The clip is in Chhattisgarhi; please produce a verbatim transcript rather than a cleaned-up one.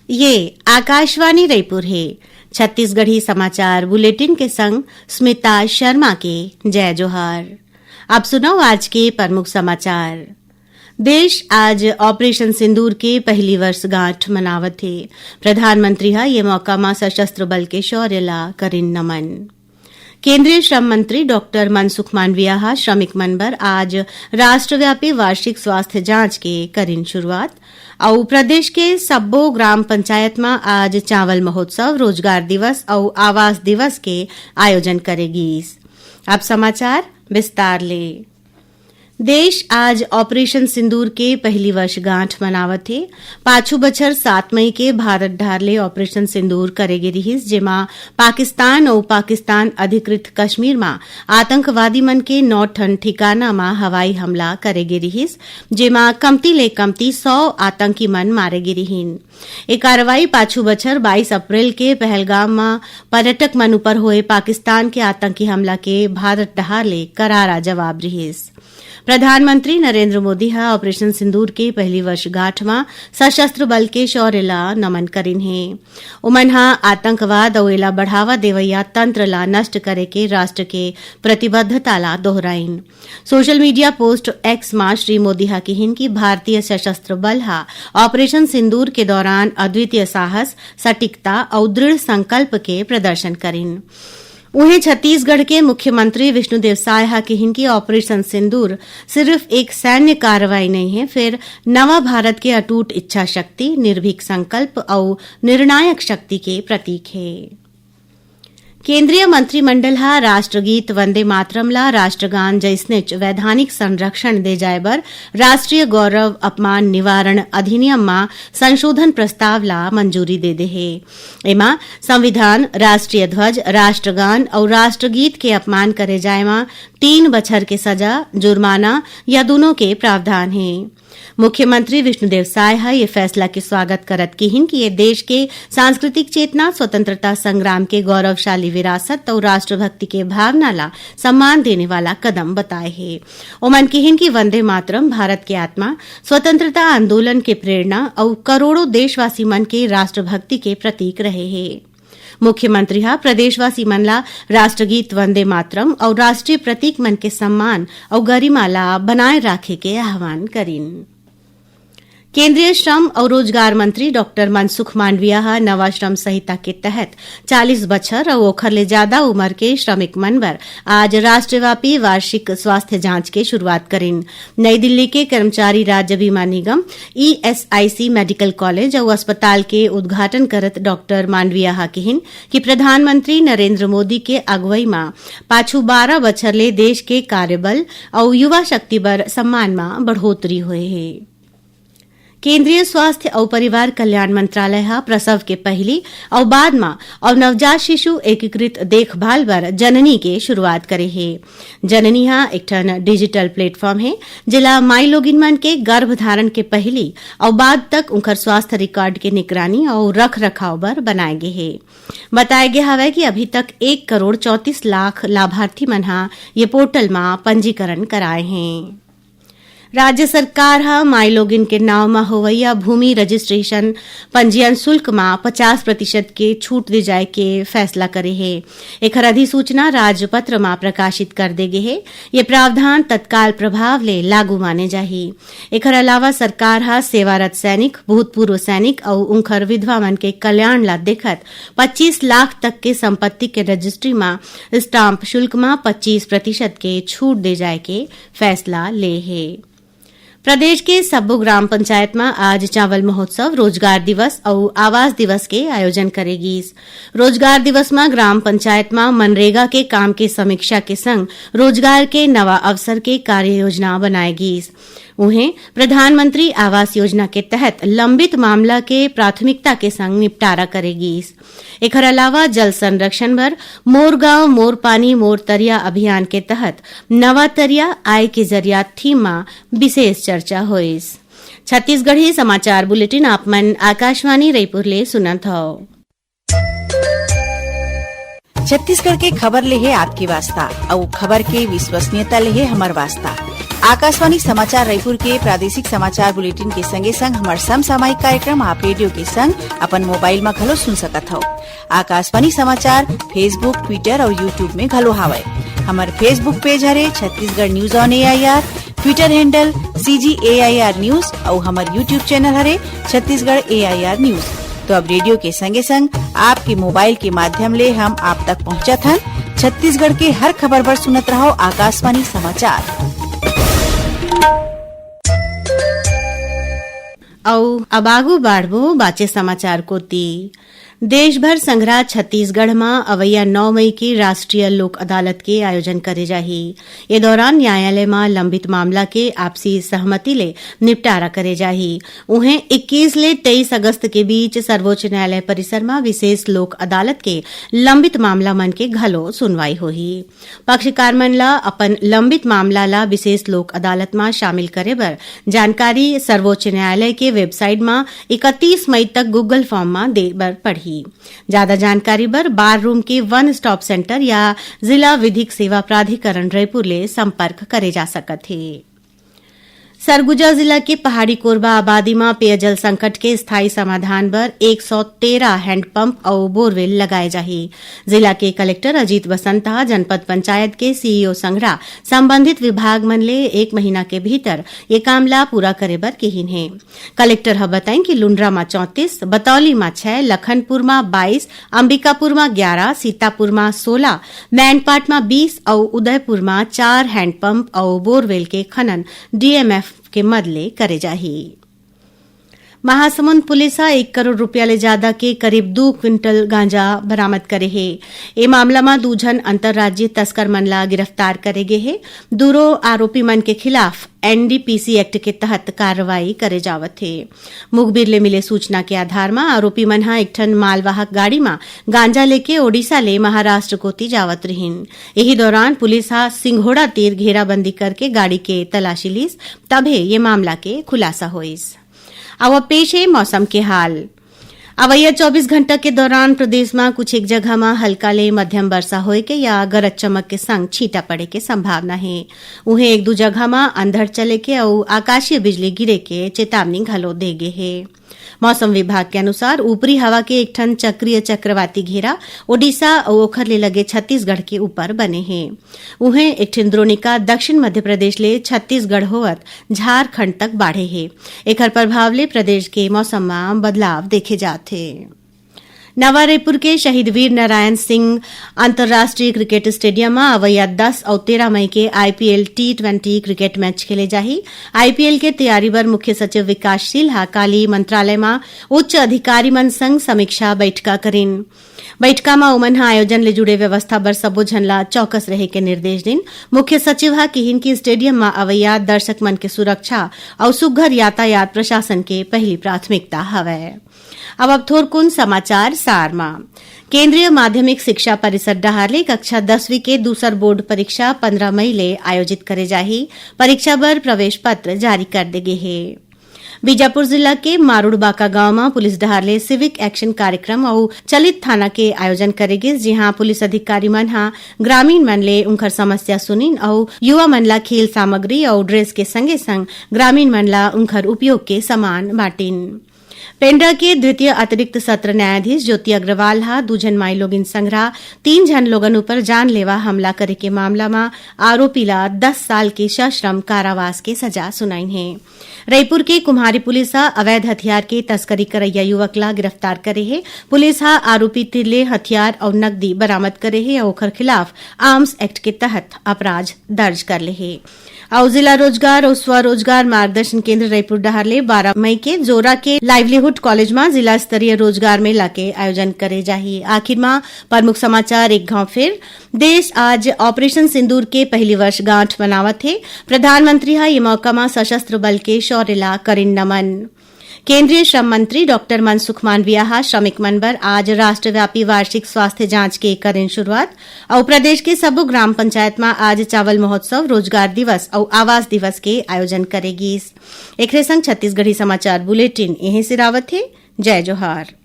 ये आकाशवाणी रायपुर हे। छत्तीसगढ़ी समाचार बुलेटिन के संग स्मिता शर्मा के जय जोहार। अब सुनव आज के प्रमुख समाचार। देश आज ऑपरेशन सिंदूर के पहली वर्षगांठ मनावत हे। प्रधानमंत्री ह ये मौका म सशस्त्र बल के शौर्य ला करिन नमन। केंद्रीय श्रम मंत्री डॉक्टर मनसुख मांडविया ह श्रमिक मन बर आज राष्ट्रव्यापी वार्षिक स्वास्थ्य जांच के करिन शुरुआत। अउ प्रदेश के सब्बो ग्राम पंचायत म आज चावल महोत्सव, रोजगार दिवस अउ आवास दिवस के आयोजन करे गीस। अब समाचार विस्तार ले। देश आज ऑपरेशन सिंदूर के पहली वर्षगांठ मनावत हे। पाछू बछर सात मई के भारत डहार ले ऑपरेशन सिंदूर करे गे रिहिस, जेमा पाकिस्तान अउ पाकिस्तान अधिकृत कश्मीर म आतंकवादी मन के नौ ठन ठिकाना म हवाई हमला करे गे रिहिस, जेमा कमती ले कमती सौ आतंकी मन मारे गे रिहिन। ए कार्रवाई पाछू बछर बाईस अप्रैल के पहलगाम म पर्यटक मन ऊपर होए पाकिस्तान के आतंकी हमला के भारत डहार ले करारा जवाब रिहिस। प्रधानमंत्री नरेंद्र मोदी ह ऑपरेशन सिंदूर के पहली वर्षगांठ म सशस्त्र बल के शौर्य ला नमन करिन हे। ओमन ह आतंकवाद अउ एला बढ़ावा देवइया तंत्र ला नष्ट करे के राष्ट्र के प्रतिबद्धता ला दोहराइन। सोशल मीडिया पोस्ट एक्स म श्री मोदी ह किहिन कि भारतीय सशस्त्र बल ह ऑपरेशन सिंदूर के दौरान अद्वितीय साहस, सटीकता अउ दृढ़ संकल्प के प्रदर्शन करिन। उहें, छत्तीसगढ़ के मुख्यमंत्री विष्णुदेव साय ह किहिन कि ऑपरेशन सिंदूर सिर्फ एक सैन्य कार्रवाई नइ हे, फेर नवा भारत के अटूट इच्छा शक्ति, निर्भीक संकल्प अउ निर्णायक शक्ति के प्रतीक हे। केंद्रीय मंत्रिमंडल ह राष्ट्रगीत वंदे मातरम ला राष्ट्रगान जइसनेच वैधानिक संरक्षण दे जाय बर राष्ट्रीय गौरव अपमान निवारण अधिनियम म संशोधन प्रस्ताव ला मंजूरी दे दे हे। एमा संविधान, राष्ट्रीय ध्वज, राष्ट्रगान अउ राष्ट्रगीत के अपमान करे जाय म तीन बछर के सजा, जुर्माना या दूनों के प्रावधान हे। मुख्यमंत्री विष्णुदेव साय ह ये फैसला के स्वागत करत किहिन कि ये देश के सांस्कृतिक चेतना, स्वतंत्रता संग्राम के गौरवशाली विरासत अउ राष्ट्रभक्ति के भावना ला सम्मान देने वाला कदम बताए हे। ओमन किहिन कि वंदे मातरम भारत के आत्मा, स्वतंत्रता आंदोलन के प्रेरणा अउ करोड़ों देशवासी मन के राष्ट्रभक्ति के प्रतीक रहे हे। मुख्यमंत्री ह प्रदेशवासी मन ला राष्ट्रगीत वंदे मातरम अउ राष्ट्रीय प्रतीक मन के सम्मान अउ गरिमा ला बनाए राखे के आह्वान करिन। केंद्रीय श्रम अउ रोजगार मंत्री डॉक्टर मनसुख मांडविया ह नवा श्रम संहिता के तहत चालीस बछर अउ ओखर ले जादा उमर के श्रमिक मन बर आज राष्ट्रव्यापी वार्षिक स्वास्थ्य जांच के शुरुआत करिन। नई दिल्ली के कर्मचारी राज्य बीमा निगम, ईएसआईसी मेडिकल कॉलेज अउ अस्पताल के उद्घाटन करत डॉक्टर मांडविया ह किहिन कि प्रधानमंत्री नरेंद्र मोदी के अगुवई म पाछू बारह बछर ले देश के कार्यबल अउ युवा शक्ति बर सम्मान म बढ़ोतरी होए हे। केंद्रीय स्वास्थ्य अउ परिवार कल्याण मंत्रालय ह प्रसव के पहिली अउ बाद म अउ नवजात शिशु एकीकृत देखभाल बर जननी के शुरुआत करे हे। जननी ह एक ठन डिजिटल प्लेटफॉर्म हे, जेला माईलोगिन मन के गर्भधारण के पहिली अउ बाद तक उंकर स्वास्थ्य रिकॉर्ड के निगरानी अउ रख रखाव बर बनाए गे हे। बताए गे हवय कि अभी तक एक करोड़ चौंतीस लाख लाभार्थी मन ह ये पोर्टल म पंजीकरण कराए हें। राज्य सरकार ह माईलोगिन के नांव म होवइया भूमि रजिस्ट्रेशन पंजीयन शुल्क म पचास प्रतिशत के छूट दे जाय के फैसला करे हे। एखर अधिसूचना राजपत्र म प्रकाशित कर दे गे हे। ये प्रावधान तत्काल प्रभाव ले लागू माने जाही। एखर अलावा सरकार ह सेवारत सैनिक, भूतपूर्व सैनिक अउ उंखर विधवा मन के कल्याण ला देखत पच्चीस लाख तक के संपत्ति के रजिस्ट्री म स्टाम्प शुल्क म पच्चीस प्रतिशत के छूट दे जाय के फैसला ले हे। प्रदेश के सब्बो ग्राम पंचायत म आज चावल महोत्सव, रोजगार दिवस अउ आवास दिवस के आयोजन करे गीस। रोजगार दिवस म ग्राम पंचायत म मनरेगा के काम के समीक्षा के संग रोजगार के नवा अवसर के कार्य योजना बनाए गीस। उहें, प्रधानमंत्री आवास योजना के तहत लंबित मामला के प्राथमिकता के संग निपटारा करे गीस। एखर अलावा जल संरक्षण बर मोर गांव, मोर पानी, मोर तरिया अभियान के तहत नवा तरिया आय के जरिया थीम म विशेष चर्चा होइस। छत्तीसगढ़ी समाचार बुलेटिन आप मन आकाशवाणी रईपुर ले सुनत हव। छत्तीसगढ़ के खबर ले हे आपके वास्ता, अउ खबर के विश्वसनीयता ले हे हमर वास्ता। आकाशवाणी समाचार रायपुर के प्रादेशिक समाचार बुलेटिन के संगे संग हमर समसामयिक कार्यक्रम आप रेडियो के संग अपन मोबाइल म घलो सुन सकत हव। आकाशवाणी समाचार Facebook, Twitter अउ YouTube में घलो हावय। हमर Facebook पेज हरे Chhattisgarh news on AIR, Twitter handle CG AIR news अउ हमर YouTube चैनल हरे छत्तीसगढ़ एआईआर न्यूज। तो अब रेडियो के संगे संग आपके मोबाइल के माध्यम ले हम आप तक पहुंचत हन। छत्तीसगढ़ के हर खबर बर सुनत रहव आकाशवाणी समाचार। अउ अब आगू बाढ़बो बाचे समाचार कोति। देश भर संघरा छत्तीसगढ़ म अवइया नौ मई के राष्ट्रीय लोक अदालत के आयोजन करे जाही। ये दौरान न्यायालय म लंबित मामला के आपसी सहमति ले निपटारा करे जाही। उहें, इक्कीस ले तेईस अगस्त के बीच सर्वोच्च न्यायालय परिसर म विशेष लोक अदालत के लंबित मामला मन के घलो सुनवाई होही। पक्षकार मन ला अपन लंबित मामला ला विशेष लोक अदालत म शामिल करे बर जानकारी सर्वोच्च न्यायालय के वेबसाइट म इकतीस मई तक Google फॉर्म म दे बर पड़ही। ज्यादा जानकारी बर बार रूम के वन स्टॉप सेंटर या जिला विधिक सेवा प्राधिकरण रायपुर ले संपर्क करे जा सकत हे। सरगुजा जिला के पहाड़ी कोरबा आबादी म पेयजल संकट के स्थायी समाधान बर एक सौ तेरह हैंडपंप अउ बोरवेल लगाए जाही। जिला के कलेक्टर अजीत बसंत ह जनपद पंचायत के सीईओ संघरा संबंधित विभाग मन ले एक महीना के भीतर ये काम ला पूरा करे बर किहिन हे। कलेक्टर ह बताइन कि लुंड्रा म चौंतीस, बतौली म छै, लखनपुर म बाईस, अंबिकापुर म ग्यारह, सीतापुर म सोलह, मैनपाट म बीस अउ उदयपुर म चार हैंडपंप अउ बोरवेल के खनन डीएमएफ के मद ले करे जाही। महासमुंद पुलिस ह एक करोड़ रुपया ले जादा के करीब दू क्विंटल गांजा बरामद करे हे। ए मामला म दू झन अंतर्राज्यीय तस्कर मन ला गिरफ्तार करे गे हे। दूनों आरोपी मन के खिलाफ एनडीपीसी एक्ट के तहत कार्रवाई करे जावत हे। मुखबिर ले मिले सूचना के आधार म आरोपी मन ह एक ठन मालवाहक गाड़ी म गांजा लेके ओडिशा ले महाराष्ट्र कोति जावत रिहिन। इही दौरान पुलिस ह सिंघोड़ा तीर घेराबंदी करके गाड़ी के तलाशी लीस, तभे ये मामला के खुलासा होइस। अउ अब पेश हे मौसम के हाल। अवइया चौबीस घंटा के दौरान प्रदेश म कुछ एक जगह म हल्का ले मध्यम वर्षा होए के या गरज चमक के संग छींटा पड़े के संभावना हे। उहें, एक दू जगह म अंधड़ चले के अउ आकाशीय बिजली गिरे के चेतावनी घलो दे गे हे। मौसम विभाग के अनुसार, ऊपरी हवा के एक ठन चक्रीय चक्रवाती घेरा ओडिशा अउ ओखर ले लगे छत्तीसगढ़ के ऊपर बने हे। उहें, एक ठिन द्रोणिका दक्षिण मध्य प्रदेश ले छत्तीसगढ़ होवत झारखंड तक बाढ़े हे। एखर प्रभाव ले प्रदेश के मौसम म बदलाव देखे जात हे। नवा रायपुर के शहीद वीर नारायण सिंह अंतर्राष्ट्रीय क्रिकेट स्टेडियम म अवइया दस अउ तेरह मई के IPL T twenty cricket match खेले जाही। आईपीएल के तैयारी बर मुख्य सचिव विकासशील ह काली मंत्रालय म उच्च अधिकारी मन संग समीक्षा बैठका करिन। बैठका म ओमन ह आयोजन ले जुड़े व्यवस्था बर सबो झन ला चौकस रहे के निर्देश दिन। मुख्य सचिव ह किहिन कि स्टेडियम म अवइया दर्शक मन के सुरक्षा अउ सुग्घर यातायात प्रशासन के पहिली प्राथमिकता हवय। अब, अब थोरकुन समाचार सार म। केंद्रीय माध्यमिक शिक्षा परिषद डहार ले कक्षा दसवीं के दूसर बोर्ड परीक्षा पंद्रह मई ले आयोजित करे जाही। परीक्षा बर प्रवेश पत्र जारी कर दे गे हे। बीजापुर जिला के मारुड़बाका गांव म पुलिस डहार ले सिविक एक्शन कार्यक्रम अउ चलित थाना के आयोजन करे गिस, जिहां पुलिस अधिकारी मन ह ग्रामीण मन ले उंखर समस्या सुनिन अउ युवा मन ला खेल सामग्री अउ ड्रेस के संगे संग ग्रामीण मन ला उंखर उपयोग के सामान बांटिन। पेंड्रा के द्वितीय अतिरिक्त सत्र न्यायाधीश ज्योति अग्रवाल ह दू झन माई लोगिन संघरा तीन झन लोगन ऊपर जानलेवा हमला करे के मामला म आरोपी ला दस साल के सश्रम कारावास के सजा सुनाइन हे। रईपुर के कुम्हारी पुलिस ह अवैध हथियार के तस्करी करइया युवक ला गिरफ्तार करे हे। पुलिस ह आरोपी तीर ले हथियार अउ नकदी बरामद करे हे अउ ओखर खिलाफ आर्म्स एक्ट के तहत अपराध दर्ज कर ले हे। अउ जिला रोजगार अउ स्वरोजगार मार्गदर्शन केंद्र रईपुर डहार ले बारह मई के जोरा के लाइवलीहुड कॉलेज म जिला स्तरीय रोजगार मेला के आयोजन करे जाही। आखिर म प्रमुख समाचार एक घाव फेर। देश आज ऑपरेशन सिंदूर के पहिली वर्षगांठ मनावत हे। प्रधानमंत्री ह ये मौका म सशस्त्र बल के शौर्य ला करिन नमन। केंद्रीय श्रम मंत्री डॉक्टर मनसुख मांडविया ह श्रमिक मन बर आज राष्ट्रव्यापी वार्षिक स्वास्थ्य जांच के करिन शुरुआत। अउ प्रदेश के सबो ग्राम पंचायत म आज चावल महोत्सव, रोजगार दिवस अउ आवास दिवस के आयोजन करे गीस। एकरे संग छत्तीसगढ़ी समाचार बुलेटिन इहें सिरावत हे। जय जोहार।